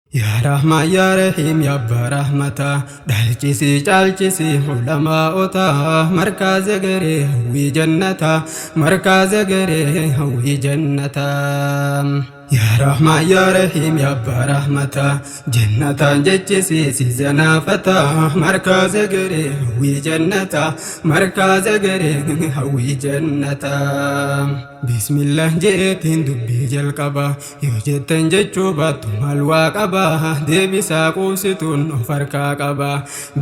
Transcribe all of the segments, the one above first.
Yaa Rahmaan yaa Rahiim yaa Abbaa Rahmataa dhalchisii caalchisii ulamaa'otaa markaa zagaree hawwii jannataa markaa zagaree hawwii jannataa. Yaa Rahmaan yaa Rahiim yaa Abbaa Rahmataa jannataan jechisii si zanaafataa markaa zagaree hawwii jannataa markaa zagaree hawwii jannataa. Bismillah jeetiin dubbii jalqaba yoo jettan jechuu baattu maal waa qaba deebisaa quubsituun of harkaa qaba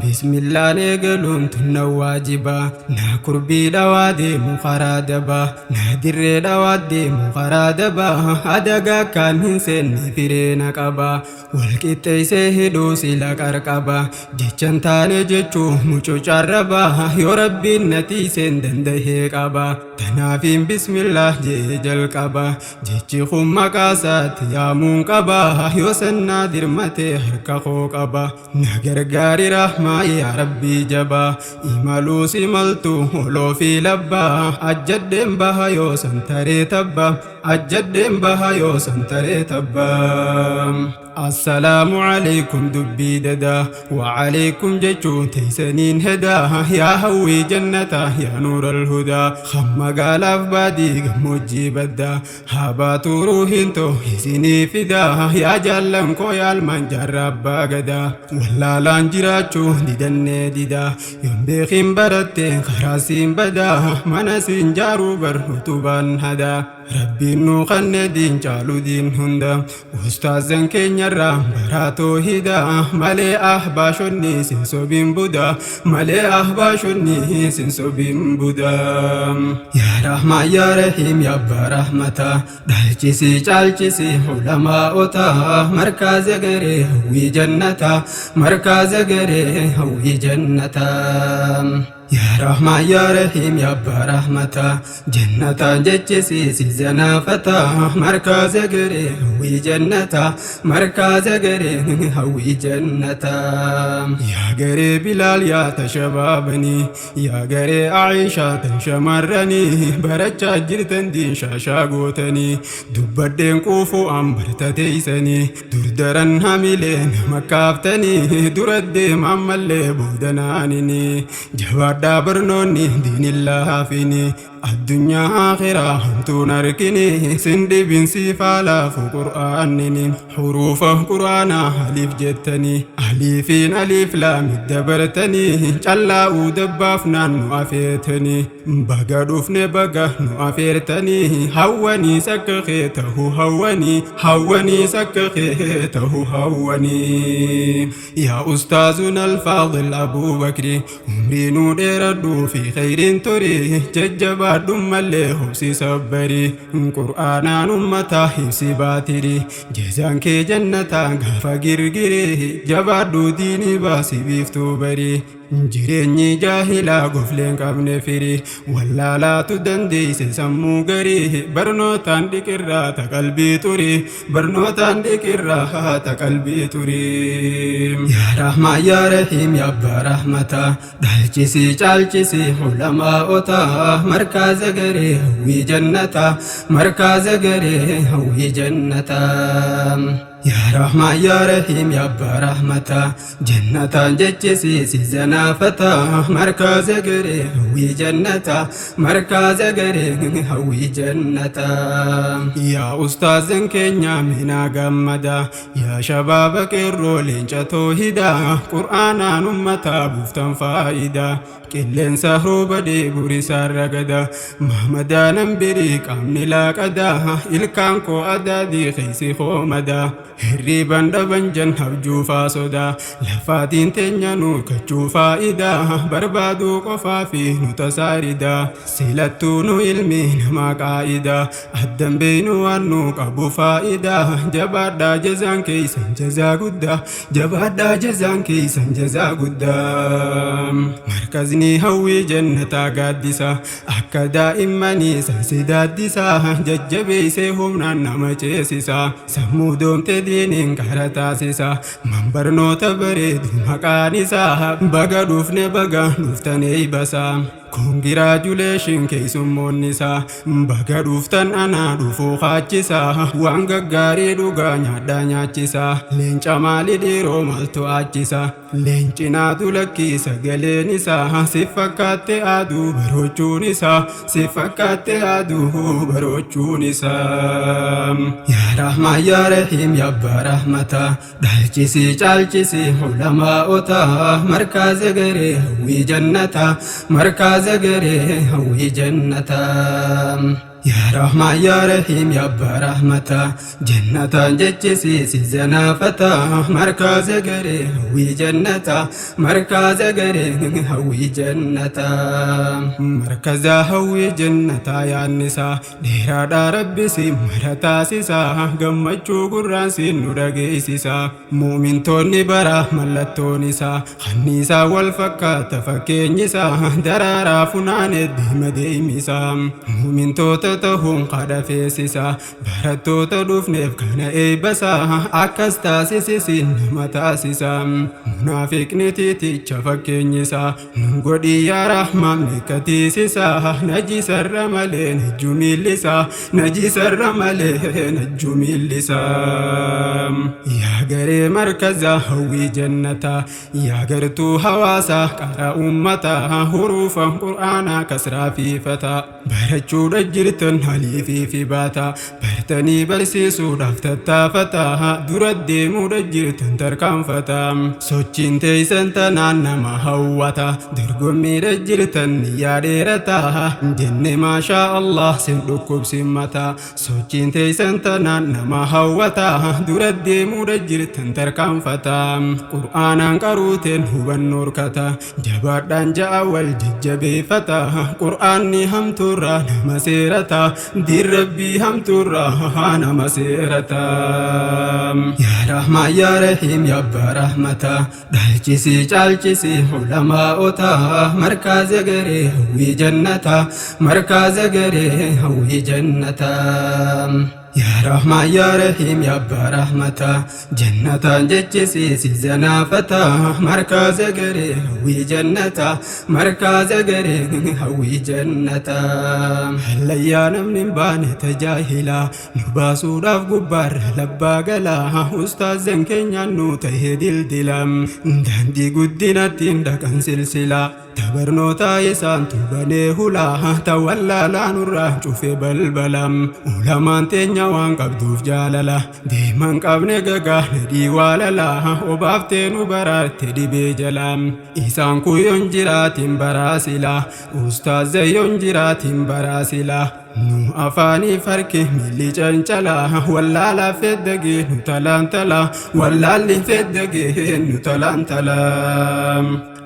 bismillaan eegaluun tunna waajiba naa kurbii dhawaa deemu karaa daba naa dirree dhawaa deemu karaa daba adagaa kaan hin seenne fireena qaba walqixxeessee hidhuu sila qarqaba jechan taane jechuu mucucarraba yoo rabbiin na tiiseen dandahee qaba tanaafiin bismillah jee jalqaba jechi kun maqaa isaatti yaamuun qaba yoo sannaa dirmatee harka koo qaba na gargaari rahmaa yaa rabbii jabaa imaluu simaltu oloo fi labbaa ajjadheen baha yoo san taree tabba ajjadheen baha yoo san taree tabba. Assalaamu alaykum dubbii dadaa وعليكم jechuun teeysaniin hedaa yaa hawwii jannataa yaa nuura alhudaa hamma gaalaaf baadii gammoojjii baddaa haa baatu ruuhiin too isinii fidaa yaa jaallan koo yaalmaan jaarraa abbaa gadaa wallaalaan jiraachuu didannee didaa yoon beekiin baratte karaa siin badaa mana siin jaaruu bar utubaan hadaa Rabbiin nuu kanne diin caalu diin hunda ustaazan keenyarraa baraatoo hidaa malee ahbaashonni sin sobiin budaa malee ahbaashonni sin sobiin budaa. Yaa Rahmaan yaa Rahiim yaa Abbaa Rahmataa dhalchisii caalchisii ulamaa'otaa markaa zagaree hawwii jannataa markaa zagaree hawwii jannataa. Yaa Rahmaan yaa Rahiim yaa Abbaa Rahmataa jannataan jechisii si zanaafataa markaa zagaree hawwii jannataa markaa zagaree hawwii jannataa. Yaa garee Bilaal yaa tashabaabanii yaa garee Aishaa tan shamarranii barachaa jirtan diin shaashaa gootanii dubbadheen quufuu an barta teeysanii durdaran hamilee nama kaaftanii dura deemaan mallee boodanaanini jabaadhaa barnoonni diinillaa hafini addunyaa akhiraa hamtuun argini sin dhibin siif haalaafu qur'aannini huruufa qur'aanaa aliif jettanii aliifiin aliif laamit dabartanii callaa'uu dabbaaf naannu afeetanii baga dhufne baga nu afeertanii hawwanii sakka kee tahu hawwanii hawwanii sakka kee tahu hawwanii yaa ustaazuna alfaadil Abuu Bakri umrii nuu dheeradhuu fi khayriin turii jajjabaadhu mallee hobsi sabbarii qur'aanaan ummataa ibsi baatirii jazaan kee jannataa gaafa girgirii jabaadhu diinii baasi biiftuu barii jireenyi jaahilaa gofleen qabne firii wallaalaatu dandeeyse sammuu garii barnootaan dhiqirraa ta qalbii turii barnootaan dhiqirraa ta qalbii turii. Yaa Rahmaan yaa Rahiim yaa Abbaa Rahmataa dhalchisii caalchisii ulamaa'otaa markaa zagaree hawwii jannataa markaa zagaree hawwii jannataa. Yaa Rahmaan yaa Rahiim yaa Abbaa Rahmataa jannataan jechisii si zanaafataa markaa zagaree hawwii jannataa markaa zagaree hawwii jannataa. Yaa ustaazan keenya minaa gammadaa yaa shabaaba qeerroo leenca toohidaa qur'aanaan ummataa buuftan faayidaa qilleensa rooba dheeburisaa ragada mahamadaanan birii qaamni laaqadaa ilkaan koo adaadii keeysi koomadaa hirriiban dhaban jan habjuufaa sodaa lafaatiin teenya nu kachuu faayidaa barbaaduu qofaa fi nu tasaaridaa silattuu nu ilmi namaa qaa'idaa addan beeynu waan nu qabu faayidaa jabaadhaa jazaan keeysan jazaa guddaa jabaadhaa jazaan keeysan jazaa guddaa markazni hawwii jannataa gaaddisa akka daa'immanii san si daaddisa jajjabeeysee humnaan nama ceesisa sammuu doomte diin. diiniin qara taasisa. Man barnoota bareedu maqaan isaa baga dhufne baga dhuftan eeybasaa. Congratulation keessummoonni isaa baga dhuftan anaa dhufuu kaachisaa. Waan gaggaarii dhugaa nyaadhaa nyaachisaa. Leenca maali dhiiroo maaltu aachisa? Leenci naatu lakkii sagaleen isaa si fakkaatte aduu baroochuun isaa si fakkaatte aduu baroochuun isaa. Yaa Rahmaan yaa Rahiim yaa Abbaa Rahmataa dhaalchisii caalchisii ulamaa'ota markaaza garee hawwii jannataa markaaza garee hawwii jannataa. Yaa Rahmaan yaa Rahiim yaa Abbaa Rahmataa jannataan jechisiisi zanaafataa markaaza garee hawwii jannataa markaaza garee hawwii jannataa. Markaza hawwii jannataa yaannisaa dheeraadhaa rabbisi mara taasisaa gammachuu gurraan siin nu dhageessisaa. Muumintoonni bara mallattoon isaa kanniisaa wal fakkaata fakkeenyi isaa daraaraa funaanee deema deemisaa. Muumintoota ta'uun kadha feesisaa barattoota dhufneef kana eebbasaa akkas taasisisiin nama taasisaa. Munaafiqni tiiticha fakkeenyi isaa nun godhi yaa Rahmaan meeqatiisisaa najisarra malee najju miillisaa najisarra malee najju miillisaa. Yaa garee markaza hawwii jannataa yaa gartuu hawaasaa qara uummataa huruufa qur'aanaa kasraa fi fataa barachuudha jirtan haliifii fi baataa bartanii barsiisuudhaaf tattaafataa dura deemuudha jirtan tarkaanfataa sochiin teessan tanaan nama hawwata dorgommiidha jirtan yaa dheerataa jenne maashaa Allah sin dhukkubsin mataa sochiin teessan tanaan nama hawwata dura deemuudha jirtan tarkaanfataa qur'aanaan qaruuteen hubannoo horkata jabaadhaan ja'a wal jajjabeeffata qur'aanni hamtuurraa nama seerata diin rabbii hamtuurraa nama seerata. Yaa Rahmaan yaa Rahiim yaa Abbaa Rahmataa dhaalchisii caalchisii ulamaa'ota markaaza garee hawwii jannataa markaaza garee hawwii jannataa. Yaa Rahmaan yaa Rahiim yaa Abbaa Rahmataa jannataan jechisiisi zanaafataa markaaza garee hawwii jannataa markaaza garee hawwii jannataa. Hallayyaa namni hin baane tajaajilaa nu baasuudhaaf gubbaarra labbaa galaa ustaazan keenyaan nu ta'ee dildila daandii guddinattiin dhaqan silsilaa. Tabarnoota isaan tubanee hulaa tawallaalaa nurraa cufe balbala ulamaan teenya waan qabduuf jaalala deeman qabne gagaa nadhii waalala obaaftee nu baraarte dhibee jala isaan kun yoon jiraatiin baraasila ustaaza yoon jiraatiin baraasila nu afaanii farki miilli cancala wallaalaa feddagee nu talaantala wallaalli feddagee nu talaantala.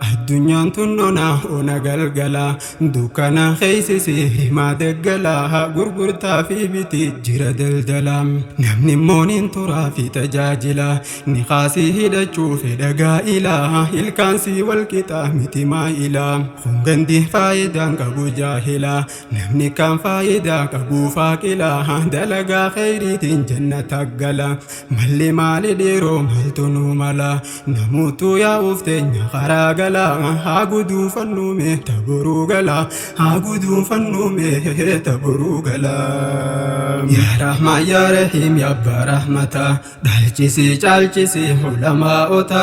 Addunyaan tun ona ona galgala dukkana keeysisee himaa daggala gurgurtaa fi biti jira daldala namni immooniin turaa fi tajaajila ni kaasii hidhachuu fedha gaa'ila ilkaansii wal qixaa miti maa'ila kun gandi faayidaan qabu jaahila namni kaan faayidaa qabu faaqila dalagaa kheyriitiin jannata gala malli maali dhiiroo maaltu nu mala namoottu yaa'uuf teenya karaa gala haa guduunfannume taboruu gala haa guduunfannume taboruu gala. Yaa Rahmaan yaa Rahiim yaa Abbaa Rahmataa dhaalchisii caalchisii ulamaa'ota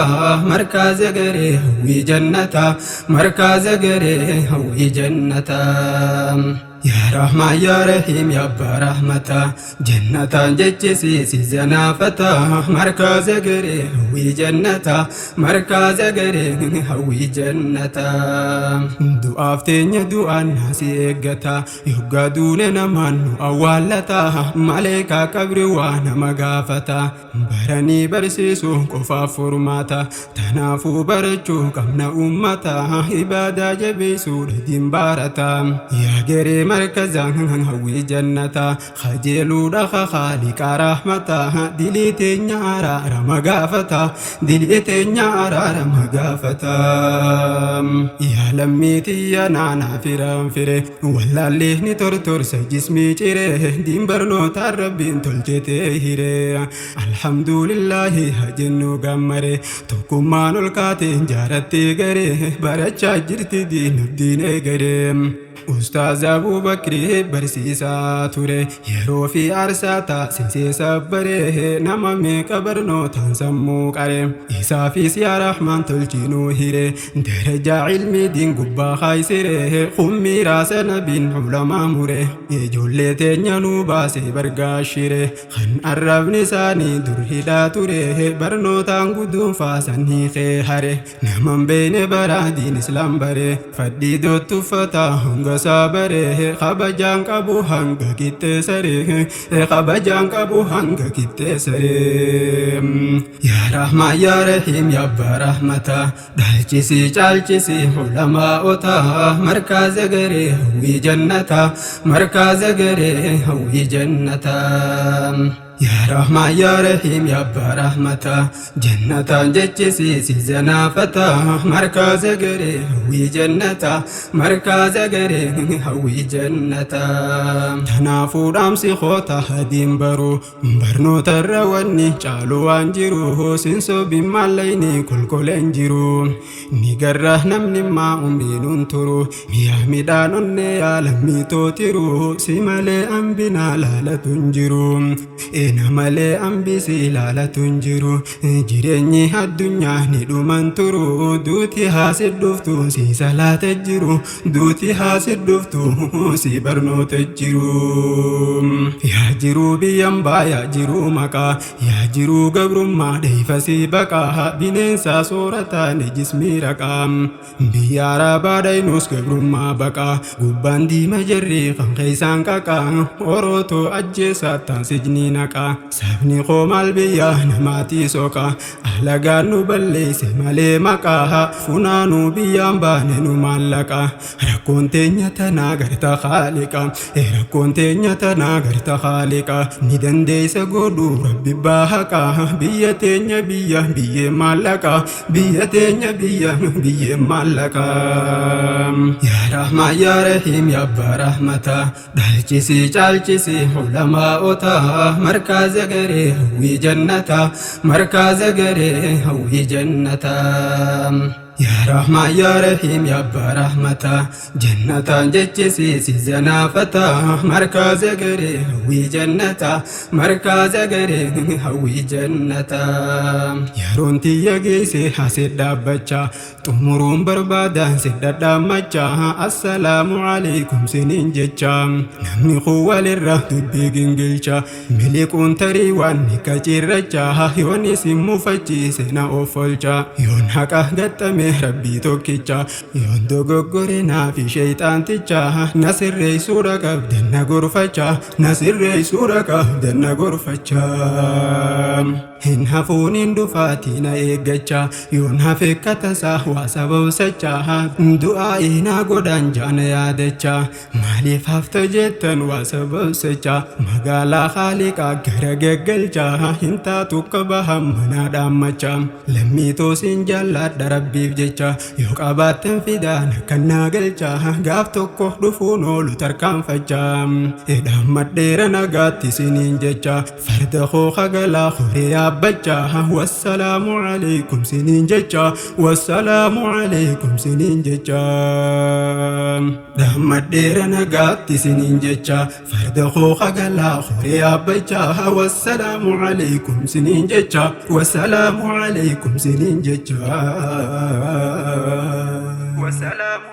markaaza garee hawwii jannataa markaaza garee hawwii jannataa. Yaa Rahmaan yaa Rahiim yaa Abbaa Rahmataa jannataan jechisiisi zanaafataa markaaza garee hawwii jannataa markaaza garee hawwii jannataa. Du'aaf teenya du'aan naasi eeggata yoggaa duune namaan nu awwaallata maleekaa qabri waa nama gaafata baranii barsiisuu qofaaf furmaata tanaafuu barachuu qabna ummata ibaadaa jabeessuudha diin baarata. Yaa garee Markaza hawwii jannataa kajeeluudha khaaliqa rahmataa dilii teenya araarama gaafata dilii teenya araarama gaafata. Yaa lammii tiyya naanaa firaan fire wallaallee ni tortorsa jismii cire diin barnootaan rabbiin tolchetee hire alhamdulillaahi hajennu gammare tokkummaan ol kaateen jaarattee garee barachaa jirti diinaf diin eegaree. Ustaaz Abubakrii barsiisaa ture yeroo fi aarsaa taasisee sabbaree nama meeqa barnootaan sammuu qare isaafis yaa Rahmaan tolchinuu hire darajaa ilmii diin gubbaa kaaysire kummii raasa nabiin ulamaa mure ijoollee teenya nuu baase bargaashire kan arrabni isaanii dur hidhaa ture barnootaan guduunfaasan hiikee hare naman beeyne baraa diin islaam bare fadhii dottuffata hanga isaa bare kabajaan qabu hanga qixxee saree kabajaan qabu hanga qixxee saree. Yaa Rahmaan yaa Rahiim yaa Abbaa Rahmataa dhaalchisii caalchisii ulamaa'ota markaaza garee hawwii jannataa markaaza garee hawwii jannataa. Yaa Rahmaan yaa Rahiim yaa Abbaa Rahmataa jannataan jechisiisi zanaafataa markaaza garee hawwii jannataa markaaza garee hawwii jannataa. Kanaafuu dhaamsi koota hadiin baruu barnoota irra wanni caalu waan jiru sinsobin maallayni kolkoleen jiru ni garra namni maa umriinuun turu mi'a midhaan onnee yaa lammii tootiru si malee hambinaa laalatu hin jiru. Ena malee hambisi laalatu hin jiru jireenyi addunyaa ni dhuman turu duuti haasid dhuftu si salaata jiru duuti haasid dhuftu si barnoota jiru. Yaa jiruu biyyan baa yaa jiruu maqaa yaa jiruu gabrummaa dheeyfa si baqaa bineensaa soorataa ni jismii raqaa. Biyya arabaa dhaynus gabrummaa baqaa gubbaan diima jarri kan keessaan qaqaa orootoo ajjeesaa taan sijnii naqaa sabni koo maal biyya namaatii soqaa alagaan nu balleesse malee maqaa funaanuu biyyaan baane nu maallaqaa rakkoon teenya tanaa garta khaaliqa rakkoon teenya tanaa garta khaaliqa ni dandeessa godhuu rabbi baahaqaa biyya teenya biyya biyyee maallaqaa biyya teenya biyya biyyee maallaqaa. Yaa Rahmaan yaa Rahiim yaa Abbaa Rahmataa dhaalchisii caalchisii ulamaa'ota markaaza garee hawwii jannataa markaaza garee hawwii jannataa. Yaa Rahmaan yaa Rahiim yaa Abbaa Rahmataa jannataan jechisiisi zanaafataa markaaza garee hawwii jannataa markaaza garee hawwii jannataa. Yeroon tiyya geesse hasid dhaabbachaa xumuruun barbaadaan si dhadhaammachaa assalaamu alaikum siniin jechaa namni kun walirra dubbii gingilcha miliquun tarii waan ni qaciirrachaa yoon isin mufachiise na offolcha yoon haqa gaxxame rabbii tokkicha yoon dogoggore naafi sheeyxaanticha na sirreessuudha qabdan na gorfachaa na sirreessuudha qabdan na gorfachaa. Hin hafuun hin dhufaatii na eeggachaa yoon hafe katasaa waa sababsachaa du'aa inaa godhaan jaana yaadachaa maaliif hafta jettan waa sababsachaa magaalaa haaliqaa gara gaggalchaa hin taatu qabaha manaa dhaammachaa lammii toosiin jaalladha rabbiif jecha yoo qabaattan fidaan akkan naa galchaa gaaf tokko dhufuun oolu tarkaanfachaa dhaammadheera nagaatti siniin jecha farda koo kagalaa horee yaabbachaa wassalaamu alaikum siniin jecha wassalaamu alaikum siniin jecha dhaammadheera nagaatti siniin jecha farda koo kagalaa horee yaabbachaa wassalaamu alaikum siniin jecha wassalaamu alaikum siniin jecha. Wassalaamu.